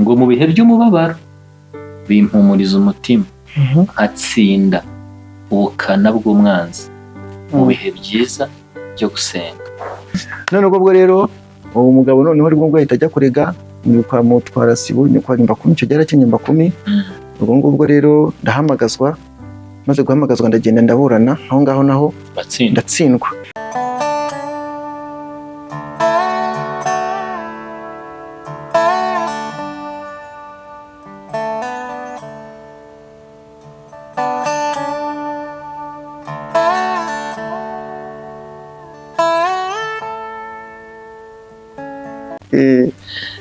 Ngo mu bihe by'umubabaro bimpumuriza umutima, nkatsinda ubukana bw'umwanzi mu bihe byiza byo gusenga. None ubwo rero uwo mugabo noneho aribwo bwo ahita ajya kurega kwa mutwara sibo kwa Nyumbakumi, icyo gihe yari Nyumbakumi. Ubwo ngubwo rero ndahamagazwa, maze guhamagazwa ndagenda ndaburana aho ngaho naho ndatsindwa.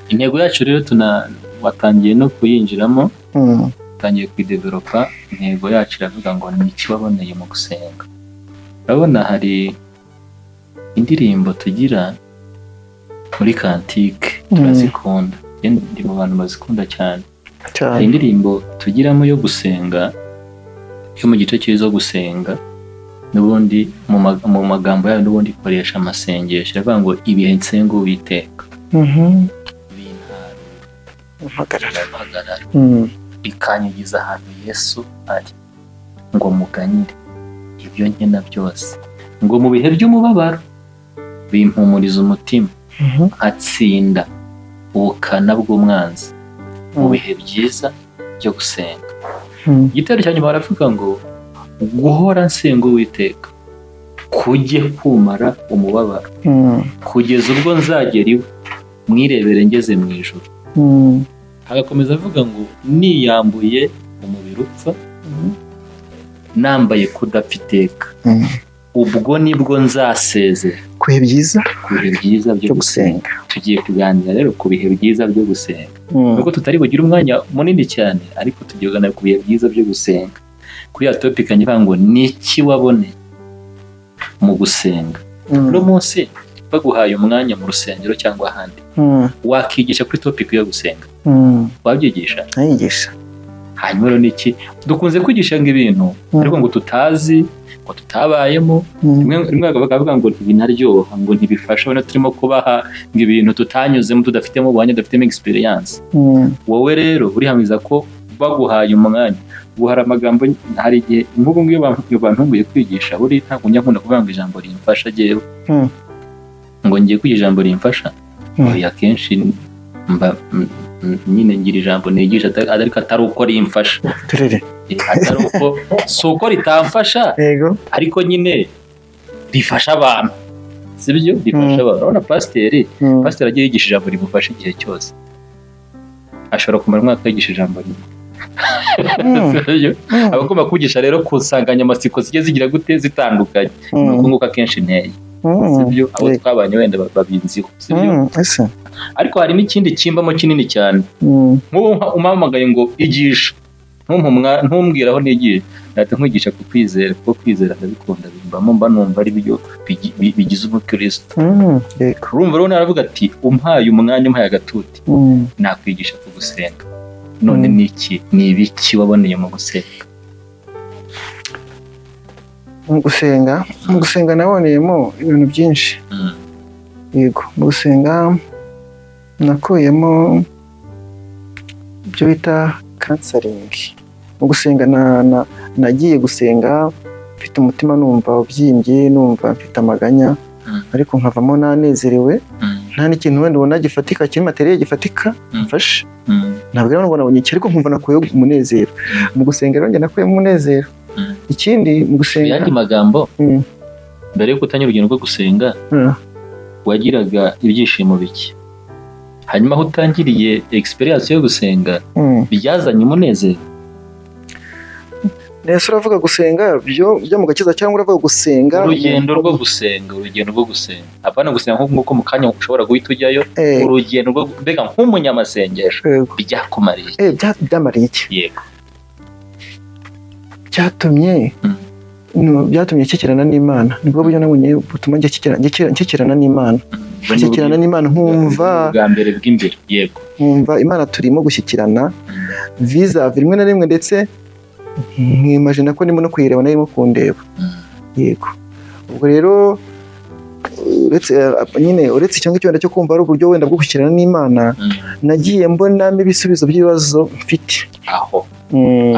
Intego yacu rero watangiye no kuyinjiramo, utangiye kuyidevelopa. Intego yacu iravuga ngo ni iki waboneye mu gusenga. Urabona hari indirimbo tugira muri kantike, turazikunda, ndi mu bantu bazikunda cyane. Hari indirimbo tugiramo yo gusenga, yo mu gice cyiza gusenga, n'ubundi mu magambo yayo n'ubundi ikoresha amasengesho. Iravuga ngo ibihe nsenga Uwiteka mpagarara, ikanyigiza ahantu Yesu ari, ngo muganyire ibyo nkena byose, ngo mu bihe by'umubabaro bimpumuriza umutima, nkatsinda ubukana bw'umwanzi mu bihe byiza byo gusenga. Igitero cya nyuma baravuga ngo guhora nsenga Uwiteka kujye kumara umubabaro, kugeza ubwo nzagera iwe mwirebere ngeze mu ijuru. Agakomeza avuga ngo niyambuye umubiri upfa, nambaye kudapfa iteka, ubwo nibwo nzasezera ku bihe byiza ku bihe byiza byo gusenga. Tugiye kuganira rero ku bihe byiza byo gusenga, nubwo tutari bugire umwanya munini cyane, ariko tugiye kuganira ku bihe byiza byo gusenga. Kuri ya topic ngira ngo ni iki wabone mu gusenga. Uno munsi baguhaye umwanya mu rusengero cyangwa ahandi, wakigisha kuri topic yo gusenga, wabyigisha? Nayigisha. Hanyuma rero niki dukunze kwigisha ngo ibintu ariko ngo tutazi, ngo tutabayemo, rimwe bakavuga ngo ntibinaryoha, ngo ntibifasha, ubona turimo kubaha ngo ibintu tutanyuzemo, tudafitemo ubuhamya, tudafitemo experience. Wowe rero urihamiza ko baguhaye umwanya, ubu hari amagambo, hari igihe nk'ubu ngubu bantunguye kwigisha, buri ntabwo njya nkunda kuvuga ngo ijambo rimfasha jyewe, ngo ngiye kwigisha ijambo rimfasha. Oya, akenshi mba nyine ngira ijambo nigisha ariko atari uko rimfasha, atari uko, si uko ritamfasha, ariko nyine rifasha abantu, sibyo? Rifasha abantu. Urabona pasiteri, pasiteri agiye yigisha ijambo rimufasha igihe cyose, ashobora kumara umwaka yigisha ijambo rimwe. Abagomba kwigisha rero ku nsanganyamatsiko zigiye zigira gute zitandukanye, ni uko nguko akenshi nteye, sibyo? Abo twabanye wenda babinziho, sibyo? Ariko hari n'ikindi kimbamo kinini cyane, nk'ubu umpamagaye ngo igisha, ntumbwire aho nigisha, nahita nkwigisha ku kwizera, kuko kwizera ndabikunda, bimbamo, mba numva ari byo bigize umukristo. Urumva rero naravuga ati umpaye umwanya, umpaye agatuti, nakwigisha ku gusenga. None ni iki, ni ibiki waboneye mu gusenga? Mu gusenga naboneyemo ibintu byinshi. Yego, mu gusenga nakuyemo ibyo bita counseling. Mu gusenga nagiye gusenga mfite umutima numva ubyimbye, numva mfite amaganya, ariko nkavamo nanezerewe, nta n'ikintu wenda ubona gifatika kiri materiel gifatika mfashe, ntabwo rero ngo nabonye iki, ariko nkumva nakuyeho umunezero. Mu gusenga rero njye nakuyemo umunezero. Ikindi mu gusenga, yandi magambo, mbere yo gutangira urugendo rwo gusenga, wagiraga ibyishimo bike, hanyuma aho utangiriye experience yo gusenga byazanye umunezero. Nese uravuga gusenga byo mu gakiza, cyangwa uravuga gusenga urugendo rwo gusenga, urugendo rwo gusenga, apana gusenga nk'uko mu kanya ushobora guhita ujyayo, urugendo rwo mbega nk'umunyamasengesho byakumariye Byamariye iki? Yego. Byatumye nshyikirana n'Imana. Nibwo buryo nabonye butuma nshyikirana n'Imana, nshyikirana n'Imana nkumva bwa mbere bw'imbere. Yego. Nkumva Imana turimo gushyikirana vis-a-vis, rimwe na rimwe ndetse nkimajina ko ndimo no kuyireba nayo irimo kundeba. Yego, ubwo rero Uretse nyine, uretse icyo ngicyo wenda cyo kumva ari uburyo wenda bwo gushyikirana n'Imana, nagiye mbonamo ibisubizo by'ibibazo mfite. Aho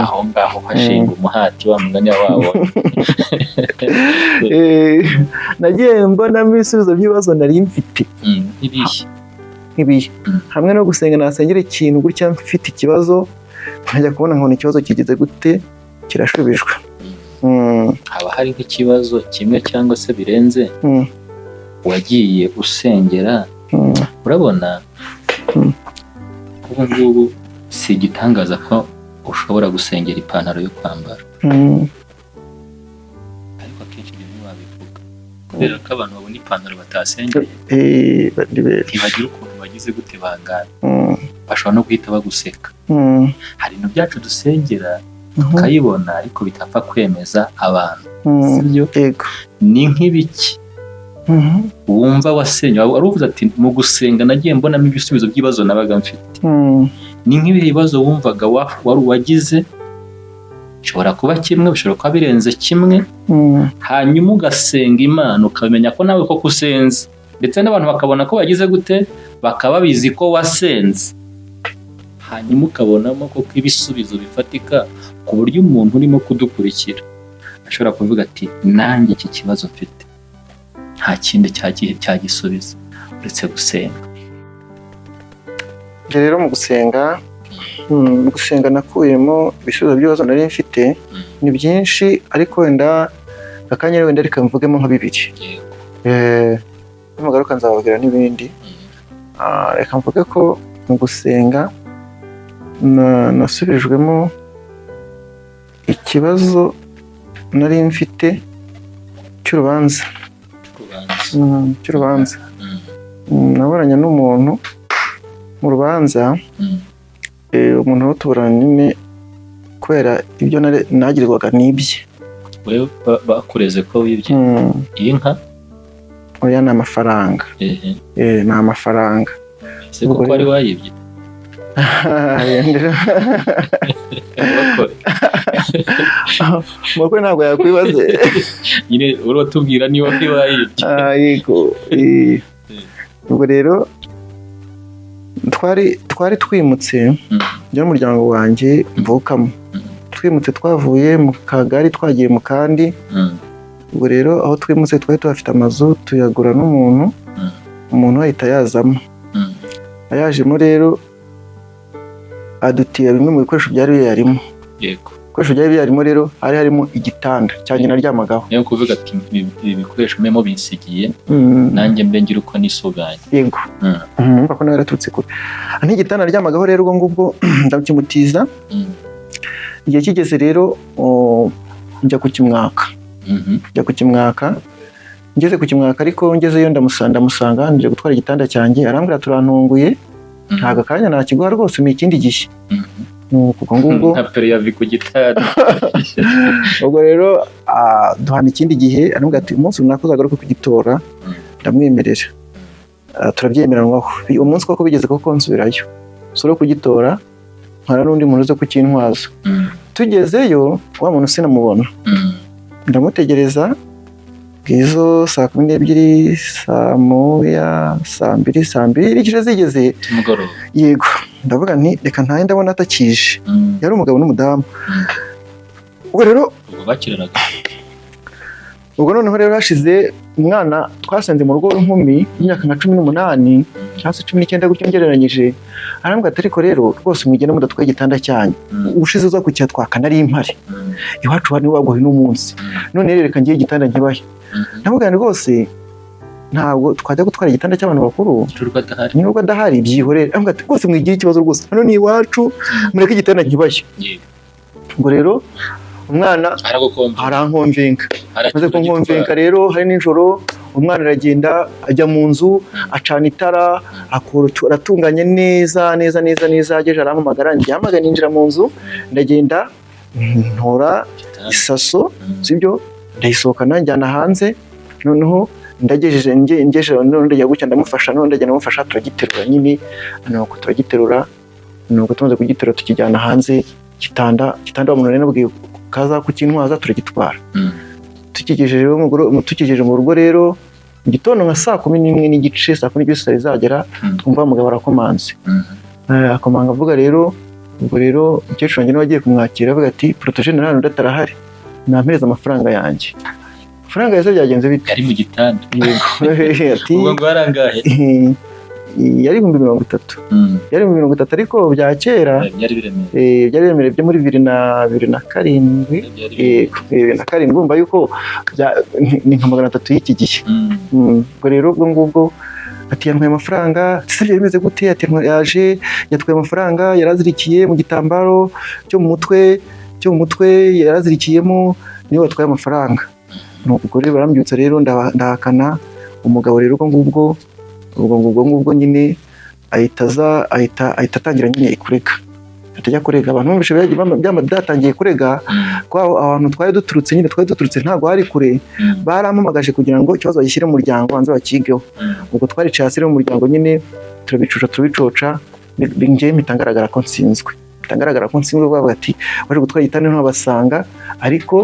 aho ngaho hashinga umuhati wa mugani wabo. Nagiye mbonamo ibisubizo by'ibibazo nari mfite. Nk'ibihe? Nk'ibihe? Hamwe no gusenga, nasengera ikintu gutya mfite ikibazo, nkajya kubona nkabona ikibazo kigize gute? Kirashubijwe. Haba hari nk'ikibazo kimwe cyangwa se birenze wagiye usengera? Urabona, ubu ngubu si igitangaza ko ushobora gusengera ipantaro yo kwambara, ariko akenshi ibyo ntiwabivuga kubera ko abantu babona ipantaro batasengeye Ni benshi. ntibagira ukuntu bagize gute bangana, bashobora no guhita baguseka. Hari ibintu byacu dusengera tukayibona, ariko bitapfa kwemeza abantu, sibyo? Yego. Ni nk'ibiki wumva wasenye? Wari uvuze ati: "Mu gusenga nagiye mbonamo ibisubizo by'ibibazo nabaga mfite." Ni nk'ibihe bibazo wumvaga wari wagize? Bishobora kuba kimwe, bishobora kuba birenze kimwe. Hanyuma ugasenga Imana, ukamenya ko nawe koko usenze, ndetse n'abantu bakabona ko wagize gute, bakaba babizi ko wasenze, hanyuma ukabonamo koko ibisubizo bifatika, ku buryo umuntu urimo kudukurikira ashobora kuvuga ati: "Nanjye iki kibazo mfite nta kindi cyagisubiza uretse gusenga." Njye rero mu gusenga nakuyemo ibisubizo by'ibibazo nari mfite. Ni byinshi, ariko wenda akanya wenda reka mvugemo nka bibiri. Nimugaruka nzababwira n'ibindi. Reka mvuge ko mu gusenga nasubijwemo ikibazo nari mfite cy'urubanza. Urubanza. Cy'urubanza. Naburanye n'umuntu mu rubanza. Umuntu wo tuburana nyine kubera ibyo nagirirwaga n'ibye. Wewe bakureze ko wibye inka? Oya, ni amafaranga. Ni amafaranga. Ese koko Ubwo wari wayibye? Bakore. Mukwe ntabwo yakwibaze. Nyine uratubwira niba wari wayibye. Yego. Ubwo rero twari twimutse, njye n'umuryango wanjye mvukamo. Twimutse twavuye mu kagari twagiye mu kandi. Ubwo rero aho twimutse twari tuhafite amazu, tuyagura n'umuntu. Umuntu ahita yazamo. Ayajemo rero adutira bimwe mu bikoresho byari biyarimo. Ibikoresho byari biyarimo rero hari harimo igitanda cyanjye naryamagaho. Niyo kuvuga ati: "Ibi bikoresho mbe binsigiye, nanjye mbe ngira uko nisuganya." Yego. Urumva ko nawe yaraturutse kure. N'igitanda naryamagaho rero ubwo ngubwo ndakimutiza. Igihe kigeze rero njya kukimwaka. Njya kukimwaka, ngeze kukimwaka, ariko ngezeyo ndamusanga nje gutwara igitanda cyanjye, arambwira: "Turantunguye, ntabwo akanya nakiguha rwose, ni ikindi gihe." Nuko ubwo ngubwo Nka préavis ku gitanda. Ubwo rero duhana ikindi gihe, arambwira ati: "Umunsi runaka uzagaruke kugitora." Ndamwemerera. Turabyemeranwaho. Umunsi koko bigeze koko nsubirayo sura kugitora, nkara n'undi muntu uza kukintwaza. Tugezeyo wa muntu sinamubona. Ndamutegereza bw'izo saa 12, saa 1, saa 2, 2:30 zigeze. Z'umugoroba. Yego. Ndavuga nti: "Reka ntahe, ndabona atakije." Yari umugabo n'umudamu. Ubwo rero Ubwo bakiranaga. Ubwo noneho rero hashize umwana twasanze mu rugo w'inkumi y'imyaka nka 18 cyangwa se 19 gutyo ngereranyije, arambwira ati: "Ariko rero rwose mwigende mudatwaye igitanda cyanyu. Ubushize uza kucyatwaka nari impari. Iwacu bari baguhe n'umunsi. None rero reka ngiye igitanda nkibahe." Ndamubwira nti: "Rwose ntabwo twajya gutwara igitanda cy'abantu bakuru." Nubwo adahari. Nubwo adahari, byihorere. Arambwira ati: "Rwose mwigire ikibazo, rwose hano ni iwacu, mureke igitanda nkibahe." Ubwo rero umwana Aragukomva. arankomvenka. Amaze kunkomvenka rero, hari nijoro, umwana aragenda ajya mu nzu, acana itara, aratunganya neza neza neza neza. Ageje arampamagara, njya ninjira mu nzu, ndagenda ntora isaso, sibyo, ndayisohokana njyana hanze. Noneho ndagejeje ngejeje, noneho ndajya gutya ndamufasha, noneho ndagenda ndamufasha, turagiterura nyine. Nuko turagiterura, nuko tumaze kugiterura tukijyana hanze. Gitanda wa muntu nari nabwiye kaza kukintwaza, turagitwara. Tukigejeje mu rugo rero. Mu gitondo nka 11:30, 12:00 zitari zagera, twumva umugabo arakomanze. Akomanga avuga rero, ubwo rero umukecuru wanjye niwe wagiye kumwakira, avuga ati: "Protogene hano undi atarahari, nampereza amafaranga yanjye." Amafaranga yose byagenze bite? Yari mu gitanda? Yego. Ati Ubwo ngo yarangahe? Yari 30,000. Yari 30,000, ariko bya kera. Byari biremereye. Byari biremereye, byo muri 2007. Byari biremereye. 2007, urumva yuko ni nka 300 y'iki gihe. Ubwo rero ubwo ngubwo ati yantwaye amafaranga. Ati: "Se byari bimeze gute?" Ati: "Yaje yatwaye amafaranga, yarazirikiye mu gitambaro cyo mu mutwe, yarazirikiyemo, niwe watwaye amafaranga." Ubwo rero barambyutsa rero, ndahakana. Umugabo rero ubwo ngubwo nyine ahita aza, ahita atangira nyine kurega, ahita ajya kurega. Abantu bumvise byatangiye kurega, ko aho ahantu twari duturutse nyine, twari duturutse ntabwo hari kure, barampamagaje kugira ngo ikibazo bagishyire mu muryango, banze bakigeho. Ubwo twaricaye hasi rero mu muryango nyine, turabicuca, turabicoca, njyewe mpita ngaragara ko nsinzwe, mpita ngaragara ko nsinzwe. Bavuga ati waje gutwara igitanda ntabasanga, ariko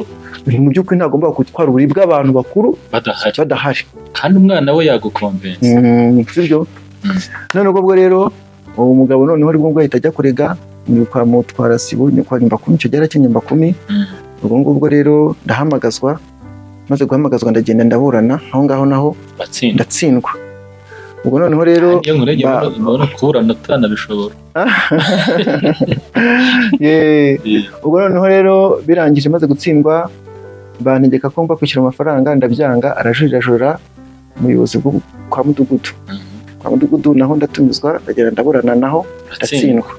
mu by'ukuri ntagomba gutwara uburiri bw'abantu bakuru badahari. Badahari. Kandi umwana we yagukonvensa. Sibyo? None ubwo rero uwo mugabo noneho aribwo bwo ahita ajya kurega ni kwa mutwara sibo, ni kwa Nyumbakumi, icyo gihe yari Nyumbakumi. Ubwo ngubwo rero ndahamagazwa, maze guhamagazwa ndagenda ndaburana aho ngaho naho Batsinda. ndatsindwa. Ubwo noneho rero Iyo nkurebye mbona kuburana utanabishobora. Ubwo noneho rero birangije, maze gutsindwa, bantegeka ko ngomba kwishyura amafaranga, ndabyanga. Arajurira, ajurira umuyobozi kwa mudugudu. Kwa mudugudu naho ndatumizwa, ndagenda ndaburana naho Batsinda. ndatsindwa.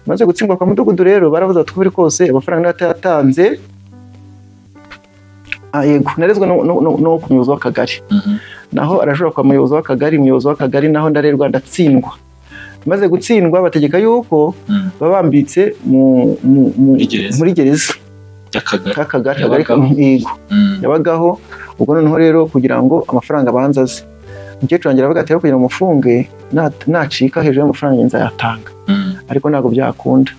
Maze gutsindwa kwa mudugudu rero, baravuze bati uko biri kose amafaranga niba atayatanze. Ah, yego, narezwe no ku muyobozi w'akagari. Naho arajura kwa muyobozi w'akagari, umuyobozi w'akagari naho ndarerwa, ndatsindwa. Maze gutsindwa bategeka yuko baba bambitse Muri gereza. Muri gereza Y'akagari. k'akagari, akagari Yabagaho. Yego. Yabagaho. Ubwo noneho rero kugira ngo amafaranga abanze aze, umukecuru wanjye aravuga ati: "Rero kugira ngo mufunge, nacika hejuru y'amafaranga nzayatanga." Ariko ntabwo byakunda,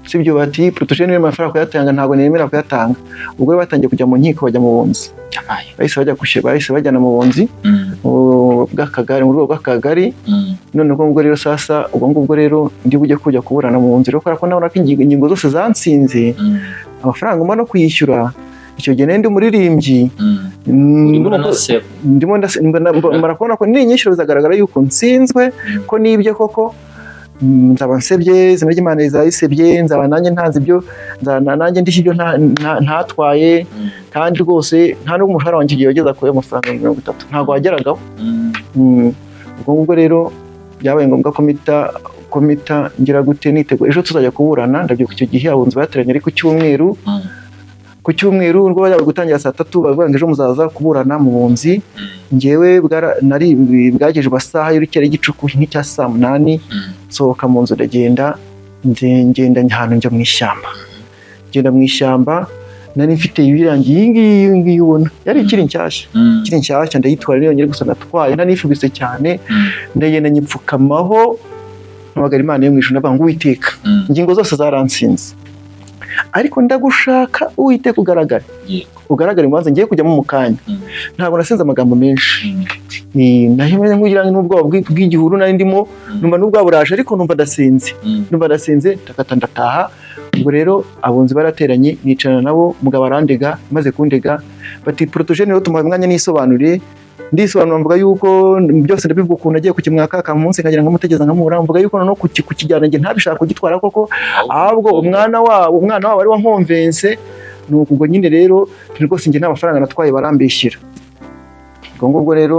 sibyo? Bati Protogene niyo mafaranga kuyatanga, ntabwo nemera kuyatanga. Ubwo rero batangiye kujya mu nkiko, bajya mu bunzi. Yabaye. Bahise bajya gushyira, bahise bajyana mu bunzi bw'akagari, mu rwego rw'akagari. None ubwo ngubwo rero sasa, ubwo ngubwo rero ndi bujye kujya kuburana mu nzu rero, kubera ko nabona ko ingingo zose zansinze, amafaranga ngomba no kuyishyura. Icyo gihe nari ndi umuririmbyi. Urimo uranaseba. Ndimo mbara kubona ko ninyishyura bizagaragara yuko nsinzwe, ko nibye koko, nzaba nsebye izina ry'Imana, rizayisebye, nzaba nanjye ntanze ibyo, nzaba nanjye ndishya ibyo ntatwaye. Kandi rwose nta n'ubwo umushahara wanjye igihe wageza kuri ayo mafaranga 30, ntabwo wageragaho. Ubwo ngubwo rero byabaye ngombwa ko mpita ngira gute, nitegura ejo tuzajya kuburana. Ndabyibuka icyo gihe abunzi bateranye ari ku cyumweru. Ku cyumweru ubwo bajyaga gutangira saa 3, baravuga ngo ejo muzaza kuburana mu bunzi. Njyewe nari bwageje amasaha y'urukera y'igicuku nk'icya saa 8, nsohoka mu nzu ndagenda, ngenda ahantu njya mu ishyamba. Ngenda mu ishyamba, nari mfite ibirangi, iyi ngiyi, iyi ngiyi ubona yari ikiri nshyashya, ikiri nshyashya, ndayitwara niyo gusa natwaye, ntanifubise cyane. Ndagenda nyipfukamaho, mpamagara Imana yo mu ijuru, ndavuga ngo: "Uwiteka, ingingo zose zaransinze, ariko ndagushaka, Uwiteka, ugaragare, ugaragare mu rubanza ngiye kujyamo mu kanya." Ntabwo nasenze amagambo menshi. Nahimanye nkugira ngo n'ubwoba bw'igihuru nari ndimo, numva n'ubwoba buraje, ariko numva ndasenze, numva ndasenze, ndakata ndataha. Ubwo rero abunzi barateranye, nicarana nabo, umugabo arandega. Maze kundega bati: "Protogene rero tumuha umwanya nisobanure." Ndisobanura, mvuga yuko byose ndabivuga ukuntu agiye kukimwaka akamunsi nkagira ngo mutegeza nkamubura, mvuga yuko noneho kukijyana njye ntabishaka kugitwara koko, ahubwo umwana wabo ari wankonvense. Nuko ubwo nyine rero rwose njye nta mafaranga natwaye, barambeshyira. Ubwo ngubwo rero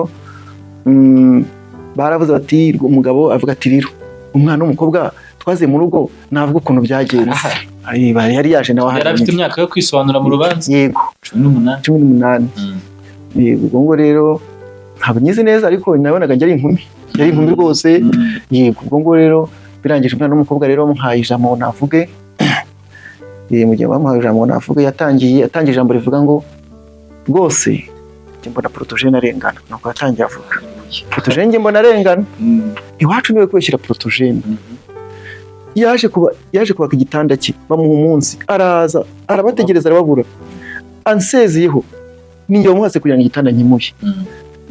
baravuze bati, umugabo avuga ati: "Rero umwana w'umukobwa twaziye mu rugo navuga ukuntu byagenze." Arahari. Ayi, yari yaje nawe Yari afite imyaka yo kwisobanura mu rubanza? Yego. 18. 18. Yego, ubwo ngubwo rero ntabwo nyizi neza, ariko nabonaga njye ari inkumi, yari inkumi rwose. Yego, ubwo ngubwo rero birangije, umwana w'umukobwa rero bamuhaye ijambo ngo navuge. Mu gihe bamuhaye ijambo ngo navuge, yatangiye ijambo rivuga ngo: "Rwose njye mbona Protogene arengana." Nuko yatangiye avuga: "Protogene njye mbona arengana. Iwacu niwe kubeshyira Protogene. Yaje kubaka igitanda cye, bamuha umunsi, araza arabategereza, arababura. Ansezeyeho ninjye wamuhase kugira ngo igitanda nkimuhe."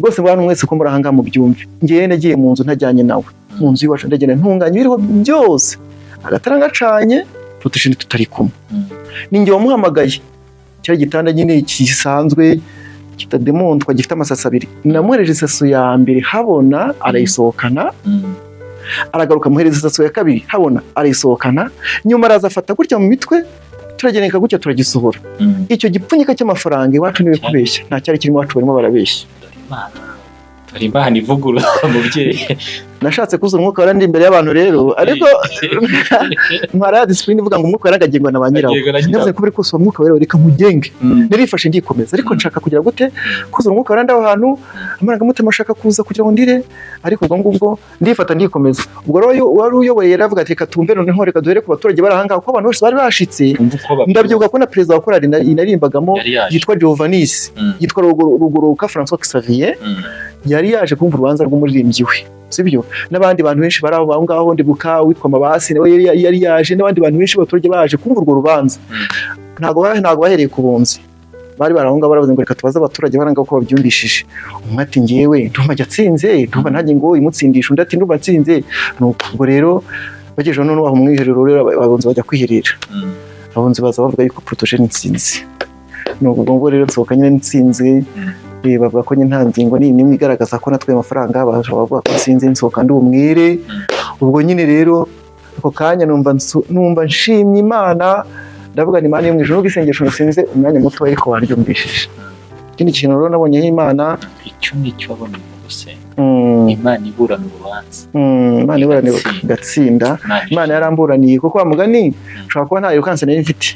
Rwose bantu mwese uko muri aha ngaha mubyumve, ngewe nagiye mu nzu ntajyanye nawe, mu nzu y'iwacu, ndagenda ntunganya ibiriho byose, agatara ngacanye, Protogene tutari kumwe. Ni njye wamuhamagaye. Cyari igitanda nyine gisanzwe kitademontwa, gifite amasaso abiri. Namuhereje isaso ya mbere habona, arayisohokana. Aragaruka, amuhereza isaso ya kabiri habona, arayisohokana. Nyuma araza afata gutya mu mitwe, turageneka gutya, turagisohora. Icyo gipfunyika cy'amafaranga iwacu, niwe kubeshya, nta cyari kirimo. Iwacu barimo barabeshya. Dore Imana, dore Imana ivuguruza umubyeyi. Nashatse kuzuza Umwuka Wera ndi imbere y'abantu rero, ariko ntwara ya discipline ivuga ngo Umwuka Wera agengwa na ba nyirawo. Agengwa na nyirawo. Navuze ko biri kose uwo Mwuka Wera reka nkugenge. Narifashe ndikomeza, ariko nshaka kugira gute? Kuzura Umwuka Wera ndaho hantu, amarangamutima ashaka kuza kugira ngo ndire, ariko ubwo ngubwo ndifata ndikomeza. Ubwo rero wari uyoboye yaravuga ati: "Reka tumve noneho, reka duhere ku baturage bari ahangaha," kuko abantu bose bari bashitse. Umva uko babyumva. Ndabyibuka ko na perezida wa korali narimbagamo Yari yaje. yitwa Giovannis, yitwa Rugoroka François Xavier, yari yaje kumva urubanza rw'umuririmbyi we, sibyo? N'abandi bantu benshi bari aho ngaho, ndibuka witwa Mabasi nawe yari yaje, n'abandi bantu benshi b'abaturage baje kumva urwo rubanza. Ntabwo bahereye ku bunzi bari bari aho ngaho, baravuze ngo: "Reka tubaze abaturage baranga uko babyumvishije." Umwe ati: "Ngewe ndumva njye atsinze, ndumva ntajye ngo imutsindisha." Undi ati: "Ndumva atsinze." Nuko ubwo rero bagejeje noneho aho mu mwiherero rero, abunzi bajya kwiherera. Abunzi baza bavuga yuko Protogene nsinze. Nuko ubwo ngubwo rero nsohoka nyine nsinze. Bavuga ko nyine nta ngingo nini n'imwe igaragaza ko natwaye amafaranga, bavuga ko nsinze, nsohoka ndi umwere. Ubwo nyine rero ako kanya numva nshimye Imana, ndavuga ni Imana yo mu ijuru, nubwo isengesho nsinze umwanya muto ariko waryumvishije. Ikindi kintu rero nabonyeho Imana, Icyo nicyo wabonye mu gusenga, Imana iburana urubanza. Imana iburanira gatsinda. Imana yaramburaniye, kuko wa mugani nshobora kuba nta yirukanse nari mfite.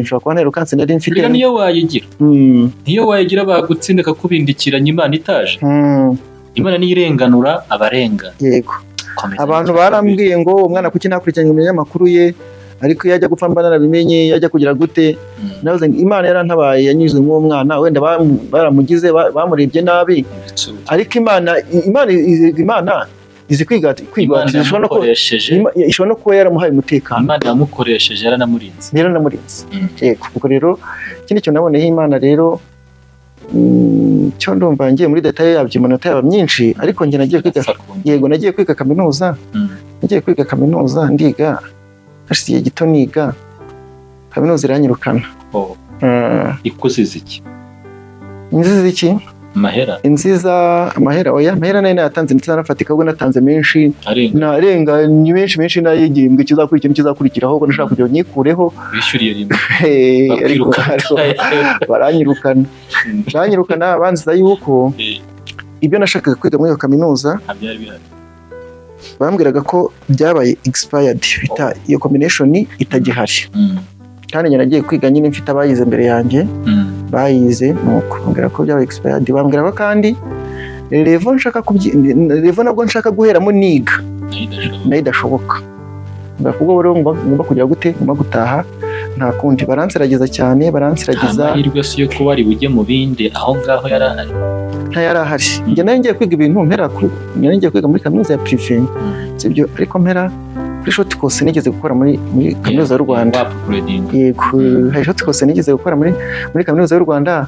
Nshobora kuba nta yirukanse nari mfite. Rero niyo wayigira, niyo wayigira bagutsinda kakubindikiranya Imana itaje. Imana niyo irenganura abarengana. Yego. Komeza. Abantu barambwiye ngo umwana kuki ntakurikiranye umunyamakuru ye, ariko iyo ajya gupfa mba narabimenye, iyo ajya kugira gute. Navuze ngo Imana yarantabaye, yanyuze muri uwo mwana. Wenda baramugize bamurebye nabi, Ibitsure. ariko Imana izi Imana kwigwatira, ishobora no kuba yamukoresheje. Ishobora no kuba yaramuhaye umutekano. Imana yamukoresheje, yaranamurinze. Yaranamurinze. Yego, ubwo rero ikindi kintu naboneyeho Imana rero, cyo ndumva ngiye muri détail yabyo imanota yaba myinshi, ariko njye nagiye kwiga Apfa ku- Yego, nagiye kwiga kaminuza. Nagiye kwiga kaminuza, ndiga, hashize igihe gito niga, kaminuza iranyirukana. Oh, ikuziza iki? Inziza iki? Amahera. Inziza amahera? Oya, amahera nayo nayatanze, ndetse narafatika, ahubwo natanze menshi. Arenga. Narenga, ni menshi menshi n'ay'igihembwe kizakurikira n'ikizakurikiraho, ahubwo nashaka kugira ngo nyikureho. Wishyuriye rimwe. Ariko Bakwirukana. ariko baranyirukana, baranyirukana banziza yuko ibyo nashakaga kwiga muri iyo kaminuza Nta byari bihari. bambwiraga ko byabaye expired, bita iyo combination itagihari. Kandi njye nagiye kwiga nyine mfite abayize mbere yanjye, bayize. Nuko bambwira ko byabaye expired, bambwira ko kandi level nshaka level nabwo nshaka guheramo niga Nayo idashoboka. Nayo idashoboka. Mbwira ko ubwo rero ngomba kugira gute? Ngomba gutaha, nta kundi. Baransiragiza cyane. Nta Baransiragiza. mahirwe si yo kuba ari bujye mu bindi, aho ngaho yari ahari. Nta yari ahari. Njye nayo ngiye kwiga ibintu mpera ku njye ngiye kwiga muri kaminuza ya privé, sibyo? Ariko mpera kuri short course nigeze gukora muri Kaminuza y'u Rwanda. Wa-upgrading. Yego, hari short course nigeze gukora muri Kaminuza y'u Rwanda,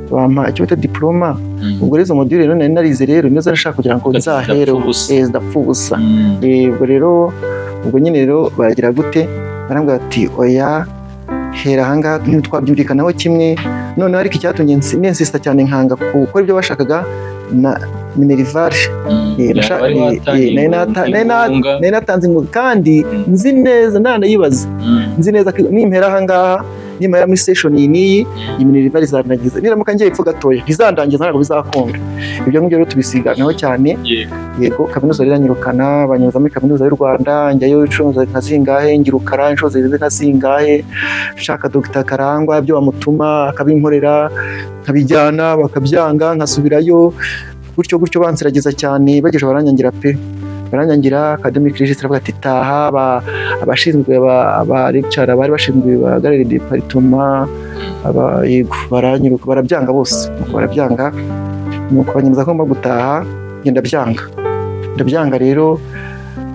bampa icyo bita diploma. Ubwo rero izo module rero nari narize rero nizo nashaka kugira ngo Zidapfa nzahereho. ubusa. Zidapfa ubusa. Ubwo rero ubwo nyine rero baragira gute? Barambwira bati: "Oya, hera ahangaha." Ntitwabyumvikanaho kimwe noneho, ariko icyatumye ninsista cyane nkanga gukora ibyo bashakaga na minerval. Wari watangiye inkunga. Nari natanze inkunga kandi nzi neza, nanayibaza, nzi neza ko nimpera ahangaha, nimara muri session iyi n'iyi, iyi minerval izandangiza. Niramuka ngiye ipfa gatoya ntizandangiza, ntabwo bizakunda. Ibyo ngibyo rero tubisiganaho cyane. Yego, kaminuza rero iranyirukana, banyuza muri Kaminuza y'u Rwanda, njyayo inshuro nka zingahe, ngirukara inshuro zirenze nka zingahe, nshaka Dr Karangwa, ibyo bamutuma akabinkorera, nkabijyana bakabyanga, nkasubirayo gutyo gutyo, bansiragiza cyane, bageje baranyangira pe, baranyangira. Academic register avuga ati: "Taha." Abashinzwe aba lecturer bari bashinzwe bahagarariye département aba, yego, baranyiruka, barabyanga bose. Nuko barabyanga, nuko banyemeza ko ngomba gutaha. Njye ndabyanga, ndabyanga rero.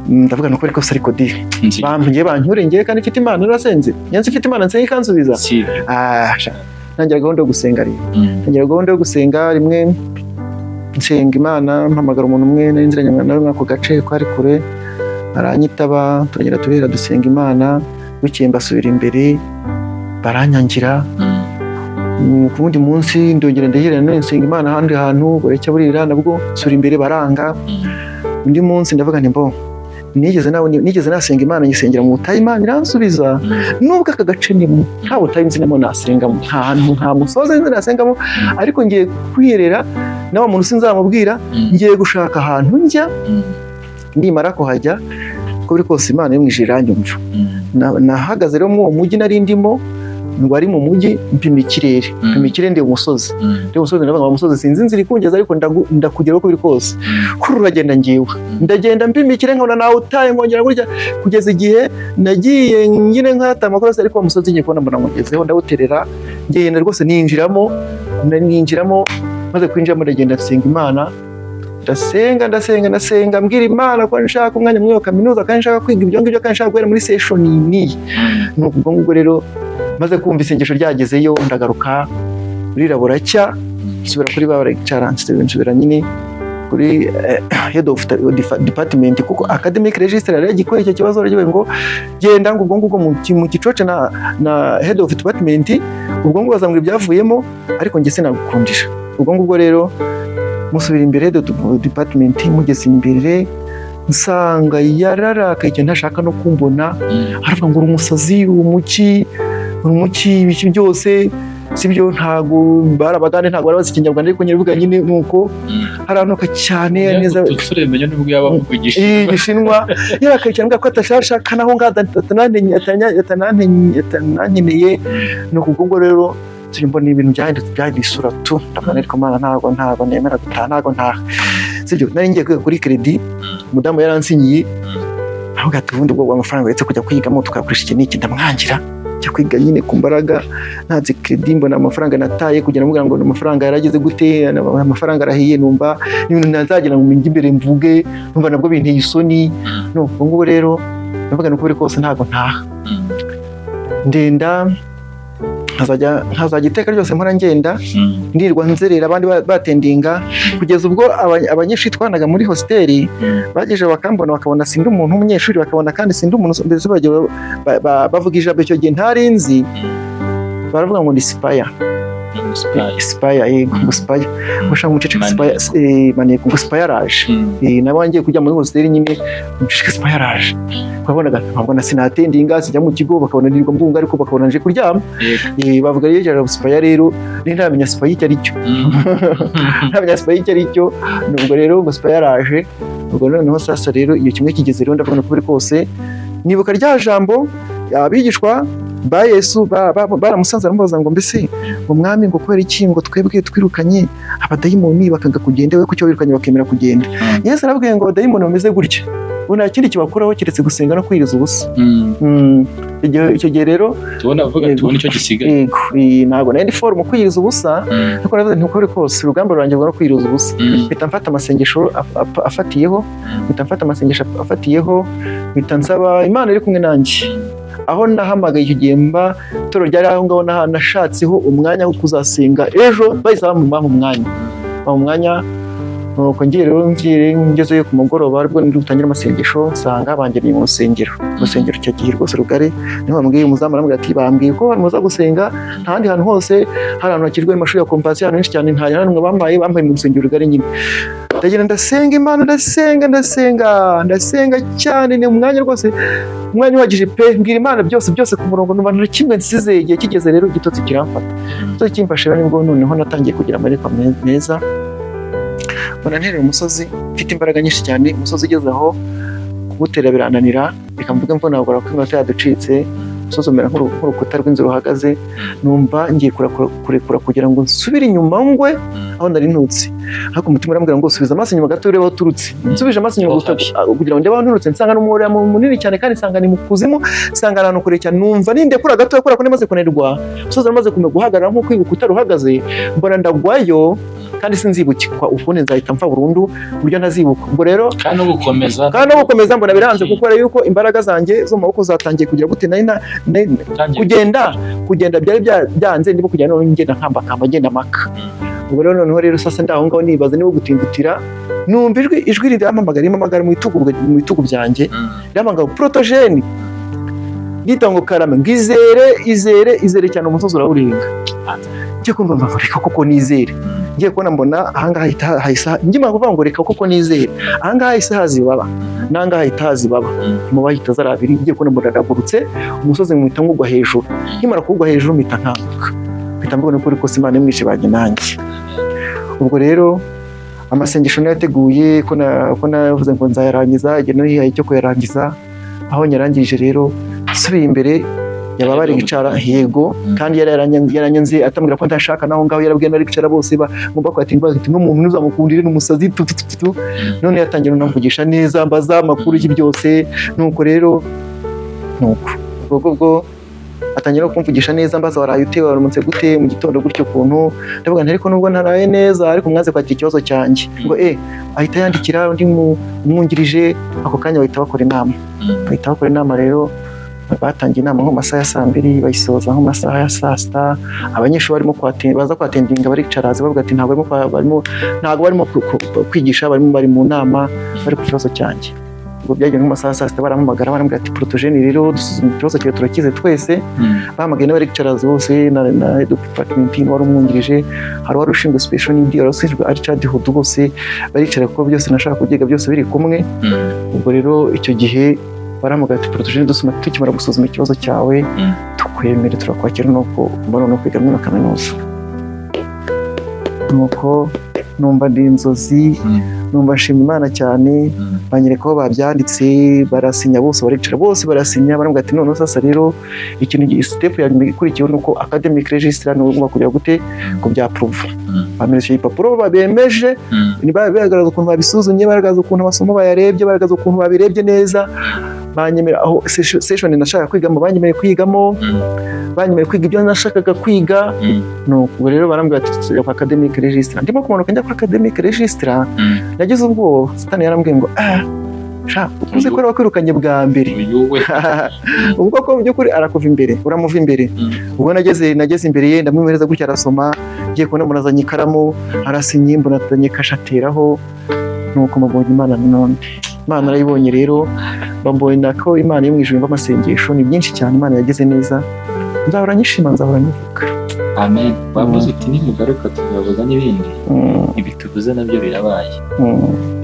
Ndavuga nuko ariko se, ariko di Nzi. bampiye bancyure ngewe kandi mfite Imana, narasenze, njye nzi mfite Imana, nsenga ikansubiza. Si ibyo. Ah, sha. Ntangira gahunda yo gusenga rero. Ntangira gahunda yo gusenga rimwe. Nsenga Imana, mpamagara umuntu umwe nari nziranye nawe muri ako gace ko ari kure, aranyitaba, turagenda turera, dusenga Imana. Bukeye mbasubira imbere baranyangira. Ku wundi munsi ndongera ndahera none nsenga Imana ahandi hantu, buracya burira, nabwo nsubira imbere baranga. Undi munsi ndavuga nti: "Mbo nigeze nawe nigeze nasenga Imana, nyisengera mu butayu, Imana iransubiza. Nubwo aka gace ndimo nta butayu nzinamo nasengamo, nta hantu, nta musozi nzi nasengamo, ariko ngiye kwiyerera na wa muntu sinzamubwira, ngiye gushaka ahantu njya, nimara kuhajya, uko biri kose Imana yo mu ijuru iranyumva." Nahagaze rero muri uwo mujyi nari ndimo, ngo ari mu mujyi, mpima ikirere, mpima ikirere, ndeba umusozi, ndeba umusozi, ndavuga ngo: "Umusozi, sinzi inzira ikungeza, ariko ndakugeraho uko biri kose." Kuri uragenda, ngiwe ndagenda mpima ikirere, nkabona nawe utaye, nkongera gutya, kugeza igihe nagiye nyine nkata amakorosi, ariko wa musozi ngiye kubona mbona nkugezeho, ndawuterera, ngenda rwose ninjiramo. Ninjiramo, maze kwinjiramo ndagenda nsenga Imana, ndasenga, ndasenga, ndasenga, mbwira Imana ko nshaka umwanya muri iyo kaminuza, kandi nshaka kwiga ibyo ngibyo, kandi nshaka guhera muri session n'iyi. Ni ubwo ngubwo rero, maze kumva isengesho ryagezeyo, ndagaruka, burira buracya, nsubira kuri ba lecturer, nsubira nyine kuri head of department, kuko academic registrar yari yagikoye icyo kibazo, aragiye ngo genda, ngo ubwo ngubwo mu gicoce na head of department, ubwo ngubwo bazambwira ibyavuyemo, ariko njye sinagukundisha. Ubwo ngubwo rero musubira imbere head of department, mugeze imbere nsanga yararakaye cyane, ntashaka no kumbona, aravuga ngo: "Uri umusazi, uri umuki, uri umuki, ibiki byose sibyo." Ntago bari abagande, ntago bari bazi Ikinyarwanda, ariko nyine uvuga nyine nuko haranuka cyane neza. Turemenya nubwo yaba avuga Igishinwa. Igishinwa. Yarakaye cyane, ambwira ko atashaka naho ngaho atanankeneye. Ni ubwo ngubwo rero turi mbona ibintu byahindutse, byahinduye isura tu. Ndabona ariko Mana, ntago nemera gutaha, ntago ntaha, sibyo. Nari ngiye kwiga kuri crédit, umudamu yaransinyiye, avuga ati: "Ubundi bwo amafaranga uretse kujya kwigamo tukayakoresha iki n'iki." Ndamwangira, njya kwiga nyine ku mbaraga, ntanze crédit, mbona amafaranga nataye kugira ngo ngo amafaranga yarageze gute, amafaranga arahiye. Numva n'ibintu ntazagira ngo njye imbere mvuge, numva nabwo binteye isoni. Nuko ubwo ngubu rero ndavuga ni uko biri kose ntabwo ntaha, ndenda nkazajya iteka ryose mpora ngenda ndirwa nzerera, abandi batendinga, kugeza ubwo abanyeshuri twanaga muri hostel bageje bakambona, bakabona sindi umuntu w'umunyeshuri, bakabona kandi sindi umuntu, mbese bagiye bavuga ijambo icyo gihe ntari nzi, baravuga ngo ni spy. Spy, yego, ngo spy, ngo shaka umuceceke spy, maneko, ngo spy araje. Nabo ngiye kujya muri hostel nyine, umuceceke spy araje. Twabonaga nkabona sinatendinga, sijya mu kigo, bakabona nirirwa mbunga, ariko bakabona nje kuryama. Bavuga rero ijambo spy, rero ni ntamenya spy icyo ari cyo, ntamenya spy icyo ari cyo. Nubwo rero ngo spy araje. Ubwo noneho sasa rero iyo kimwe kigeze rero, ndavuga ko biri kose nibuka rya jambo abigishwa ba Yesu baramusanze, baramubaza ngo: "Mbese ngo mwami, ngo kubera iki ngo twebwe twirukanye abadayimoni bakanga kugenda, we kucyo wirukanye bakemera kugenda?" Yesu arababwiye ngo abadayimoni bameze gutya ubu nta kindi kibakuraho keretse gusenga no kwiriza ubusa. Icyo gihe rero Tubona avuga, tubona icyo gisigaye. Yego, ntabwo nari ndi fort mu kwiriza ubusa, ariko navuze nti: "Uko biri kose urugamba rurangira no kwiriza ubusa." Mpita mfata amasengesho afatiyeho, mpita mfata amasengesho afatiyeho, mpita nsaba Imana iri kumwe nanjye. Aho nahamagaye icyo gihe, mba itorero ryari aho ngaho, nashatseho umwanya wo kuzasenga ejo, bahise bampa umwanya, bampa umwanya. Nuko ngiye rero, ngiye ngezeyo ku mugoroba aribwo ndi butangire amasengesho, nsanga bangereye mu rusengero. Urusengero icyo gihe rwose rugari, niho bambwiye, umuzamu arambwira ati: "Bambwiye ko muza gusenga, nta handi hantu hose hari ahantu hakijwe amashuri ya Compassion, ahantu henshi cyane nta hantu bambaye, bambaye mu rusengero rugari nyine." Ndagenda ndasenga Imana, ndasenga, ndasenga, ndasenga cyane, ni umwanya rwose, umwanya uhagije pe, mbwira Imana byose byose ku murongo, numva nta kimwe nsize. Igihe kigeze rero igitotsi kiramfata. Igitotsi kimfashe rero nibwo noneho natangiye kugira amayerekwa meza, mbona nterera umusozi mfite imbaraga nyinshi cyane, umusozi ugeze aho kuwutera birananira. Reka mvuge mvunagura ko iminota yaducitse. Umusozi umera nk'urukuta rw'inzu ruhagaze, numva ngiye kurekura kugira ngo nsubire inyuma ngwe aho nari nturutse, ariko umutima urambwira ngo: "Subiza amaso inyuma gato urebe aho uturutse." Nsubije amaso inyuma Aho gusa kugira ngo ndebe aho nturutse, nsanga ni umwobo munini cyane, kandi nsanga ni mu kuzimu, nsanga ahantu kure cyane. Numva nindekura gato kubera ko namaze kunanirwa, umusozi wari umaze guhagarara nk'uko urukuta ruhagaze, mbona ndagwayo kandi sinzibukwa ukundi, nzahita mpfa burundu ku buryo ntazibuka. Ubwo rero Kandi no gukomeza kandi no gukomeza mbona biranze, kuko rero yuko imbaraga zanjye zo mu maboko zatangiye kugira gute, nari utangiye kugenda byari byanze, ndimo kugenda noneho ngenda nkambakamba, ngenda maka. Ubwo rero noneho rero sasa ndaho ngaho nibaza niba gutindutira, numva ijwi rirampamagara, rimpamagara mu bitugu byanjye, rimpamagara Protogene, nita ngo karame, ngo izere, izere, izere cyane, umusozi urawurenga. Ngiye kumva mva ngo reka koko nizere. Ngiye kubona mbona ahangaha hahita hahise, ngimara kuvuga ngo reka koko nizere, ahangaha hahise haza ibaba, n'ahangaha hahita haza ibaba, mu bahita zari abiri. Ngiye kubona mbona aragurutse, umusozi mpita ngugwa hejuru. Nkimara kugwa hejuru mpita nkanguka, mpita mbona ukuri kose Imana imwishe bajye nanjye. Ubwo rero amasengesho nayateguye ko navuze ngo nzayarangiza igihe nihaye cyo kuyarangiza. Aho nyarangije rero nsubiye imbere yaba bari gicara, yego, kandi yari yaranyanze atambwira ko ntashaka. Naho ngaho yarabwiye nari kwicara bose ngomba kwatinda, bati n'umuntu ntuzamukundire n'umusazi tu tu tu tu. None yatangira unamvugisha neza, mbaza amakuru y'iki byose. Nuko rero nuko ubwo atangira no kumvugisha neza, mbaza waraye ute, waramutse gute mu gitondo gutyo ukuntu. Ndavuga nti ariko nubwo ntaraye neza, ariko mwaze kwakira ikibazo cyanjye. Ngo ahita yandikira undi umwungirije, ako kanya bahita bakora inama. Bahita bakora inama rero, batangiye inama nko mu masaha ya saa 2, bayisoza nko mu masaha ya saa 6. Abanyeshuri barimo baza kwattendinga, baricara bavuga ati ntabwo barimo kwigisha, barimo bari mu nama, bari ku kibazo cyanjye. Ubwo byagiye nko mu masaha ya saa 6, barampamagara, barambwira ati Protogene rero dusuzuma ikibazo cyawe, turakize twese. Bahamagaye n'aba lecturers bose na head of department wari umwungirije, hari wari ushinzwe special need, wari ushinzwe early childhood, bose baricara kuko byose nashaka kubyiga byose biri kumwe. Ubwo rero icyo gihe barahamagara ati Protogene, dusoma tukimara gusuzuma ikibazo cyawe, tukwemere, turakwakira, nuko mbona no kwiga muri kaminuza. Nuko numva ndi inzozi, numva nshima Imana cyane. Banyereka aho babyanditse, barasinya bose, baricara bose barasinya, barambwira ati noneho sasa rero ikintu step ya nyuma ikurikiyeho ni uko academic registrar niwe ugomba kujya gute kubyapprova. Bamereje ibipapuro bemeje, bagaragaza ukuntu babisuzumye, bagaragaza ukuntu amasomo bayarebye, bagaragaza ukuntu babirebye neza, banyemera aho session nashaka kwigamo, banyemereye kwigamo, banyemereye kwiga ibyo nashakaga kwiga. Nuko ubwo rero barambwira ati tujya kwa academic registrar. Ndimo kumanuka njya kwa academic registrar, nagize ubwoba. Satani yarambwiye ngo ah sha, uzi ko wakwirukanye bwa mbere, Uyu we. Ubwo ko mu by'ukuri arakuva imbere, uramuva imbere. Ubwo nageze imbere ye, ndamwimereza gutya, arasoma. Ngiye kubona mbona azanye ikaramu, arasinye, mbona azanye kashe ateraho. Nuko mubonye Imana nanone, Imana arayibonye rero, bambonye ko Imana yo mu ijuru yumva amasengesho. Ni byinshi cyane Imana yagize neza, nzahora nyishima, nzahora nyivuga. Amen. Wavuze uti nimugaruka tuzavuga n'ibindi. Ibi tuvuze nabyo birabaye,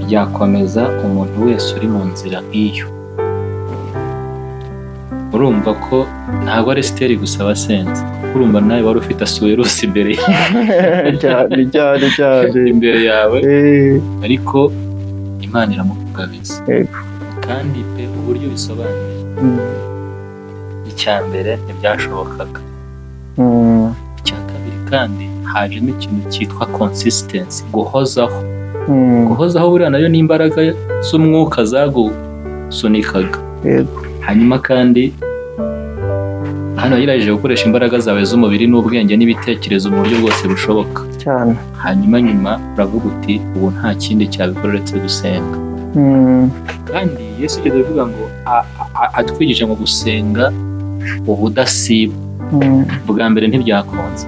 byakomeza umuntu wese uri mu nzira nk'iyo. Urumva ko ntabwo ari Esiteri gusa wasenze, urumva nawe wari ufite Asuwerusi imbere Cyane cyane cyane. imbere yawe, ariko Imana iramukugabiza. Kandi pe, uburyo bisobanuye, icya mbere ntibyashobokaga, icya kabiri kandi hajemo ikintu cyitwa consistency, guhozaho. Guhozaho buriya nayo ni imbaraga z'umwuka zagusunikaga. Hanyuma kandi hano wagerageje gukoresha imbaraga zawe z'umubiri n'ubwenge n'ibitekerezo mu buryo bwose bushoboka. Cyane. Hanyuma nyuma uravuga uti ubu nta kindi cyabikora uretse gusenga. Kandi Yesu yigeze avuga ngo atwigisha ngo gusenga ubudasiba. Bwa mbere ntibyakunze,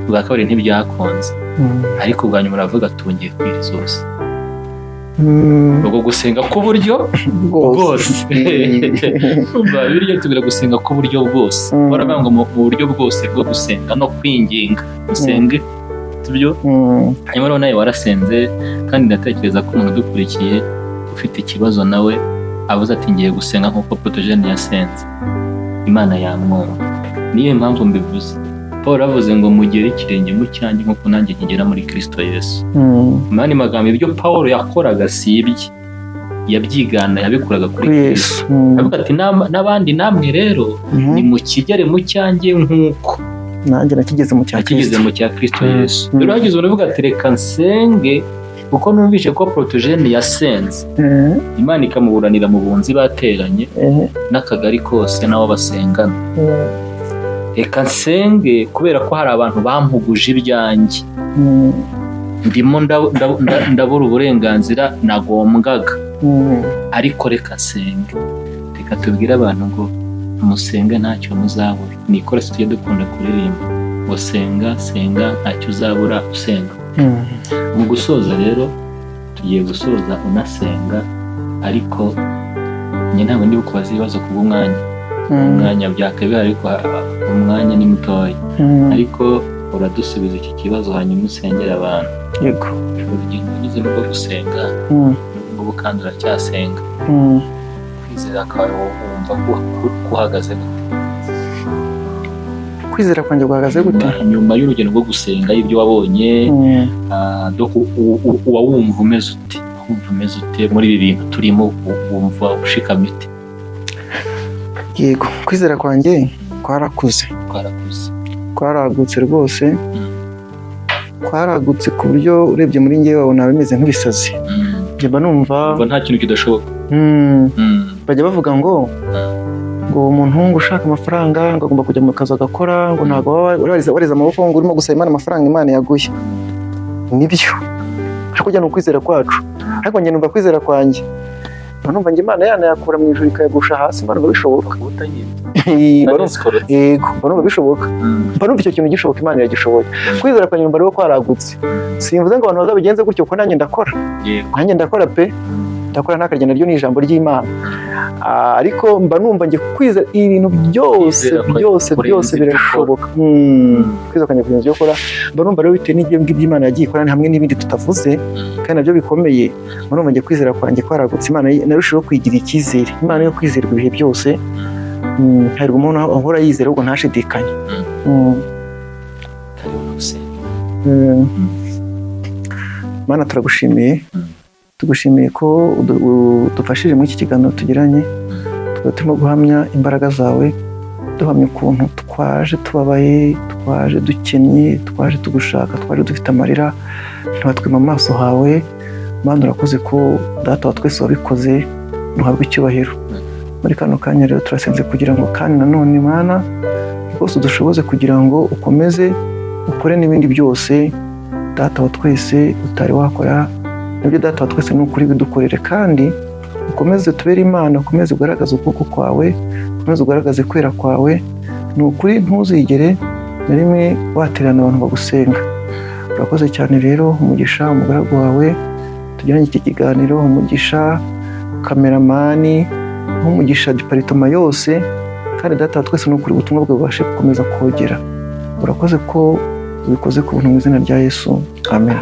bwa kabiri ntibyakunze, ariko bwa nyuma uravuga tungiye kwiriza ubusa. Ubwo gusenga k'uburyo bwose. Umva, Bibiliya itubwira gusenga k'uburyo bwose. Baravuga ngo mu buryo bwose bwo gusenga no kwinginga usenge, sibyo? Hanyuma rero nawe warasenze, kandi ndatekereza ko umuntu udukurikiye ufite ikibazo nawe avuze ati ngiye gusenga nk'uko Protogene yasenze, Imana yamwumva. Niyo mpamvu mbivuze. Paul avuze ngo mugere ikirenge mu cyanjye nk'uko nanjye nkigera muri Kristo Yesu. Mu yandi magambo, ibyo Paul yakoraga si ibye, yabyigana, yabikuraga kuri Kuri Kristo. Yesu. Avuga ati n'abandi namwe rero nimukigere mu cyanjye nk'uko Nanjye nakigeze mu cya nakigeze Kristo. mu cya Kristo Yesu. Rero hagize umuntu uvuga ati reka nsenge kuko numvise ko Protogene yasenze, Imana ikamuburanira mu bunzi bateranye n'akagari kose n'abo basengana. Reka nsenge kubera ko hari abantu bampuguje ibyanjye, ndimo ndabura uburenganzira nagombwaga, ariko reka nsenge. Reka tubwire abantu ngo musenge ntacyo muzabura. Ni ikorasi tujya dukunda kuririmba. Ngo senga, senga, ntacyo uzabura usenga. Mu gusoza rero, tugiye gusoza unasenga, ariko njye ntabwo ndi bukubaze ibibazo kubw'umwanya. Umwanya byakabaye, ariko umwanya ni mutoya. Ariko uradusubiza iki kibazo, hanyuma usengera abantu. Yego. Urugendo unyuzemo rwo gusenga, n'ubu ngubu kandi uracyasenga, kwizera kwawe wumva kuhagaze gute? Kwizera kwanjye guhagaze gute? Nyuma y'urugendo rwo gusenga, ibyo wabonye, uba wumva umeze ute? Wumva umeze ute muri ibi bintu turimo? Wumva ushikamye ute? Yego, kwizera kwanjye kwarakuze. Twarakuze. Kwaragutse rwose, kwaragutse ku buryo urebye muri njyewe wabona bimeze nk'ibisazi. Njye mba numva Wumva nta kintu kidashoboka. Bajya bavuga ngo umuntu ngo ushaka amafaranga ngo agomba kujya mu kazi agakora, ngo ntabwo waba warize amaboko ngo urimo gusaba Imana amafaranga Imana yaguye. Nibyo, ariko ujya ni ukwizera kwacu. Ariko njye numva kwizera kwanjye, mba numva njye Imana yanayakura mu ijuru ikayagusha hasi, mba numva bishoboka. Yego, mba numva bishoboka, mba numva icyo kintu gishoboka, Imana iragishoboye. Kwizera kwanjye numva rero kwaragutse. Simvuze ngo abantu bazabigenze gutyo, kuko nanjye ndakora. Nanjye ndakora pe, ndakora, ntakarya naryo ni ijambo ry'Imana. Ariko mba numva njye kwizera ibintu byose Kwizera kwawe byose kurenza byose ibyo ukora. birashoboka. Kwizera kwanjye kurenza ibyo ukora. Mba numva rero bitewe n'ibyo ngibyo Imana yagiye ikora hamwe n'ibindi tutavuze kandi nabyo bikomeye, mba numva njye kwizera kwanjye kwaragutse. Imana narushijeho kwigirira icyizere. Imana yo kwizerwa ibihe byose. Hahirwa umuntu ahora yizera ahubwo ntashidikanye. Karibu no gusenga. Mana, turagushimiye. Tugushimiye ko udufashije muri iki kiganiro tugiranye, tukaba turimo guhamya imbaraga zawe, duhamya ukuntu twaje tubabaye, twaje dukennye, twaje tugushaka, twaje dufite amarira, ntibatwima amaso hawe. Mana, urakoze ko Data wa twese wabikoze, ntuhabwe icyubahiro. Muri kano kanya rero turasenze kugira ngo kandi nanone, Mana, rwose udushoboze kugira ngo ukomeze ukore n'ibindi byose Data wa twese utari wakora. Nibyo, Data wa twese, ni ukuri bidukorere kandi ukomeze tubere Imana, ukomeze ugaragaze ukuboko kwawe, ukomeze ugaragaze kwera kwawe. Ni ukuri ntuzigere na rimwe watererana abantu bagusenga. Urakoze cyane rero. Umugisha umugaragu wawe tugiranye iki kiganiro, umugisha cameraman, nk'umugisha département yose. Kandi Data wa twese, ni ukuri ubutumwa bwawe bubashe gukomeza kogera. Urakoze ko ubikoze ku buntu, mu izina rya Yesu, amen.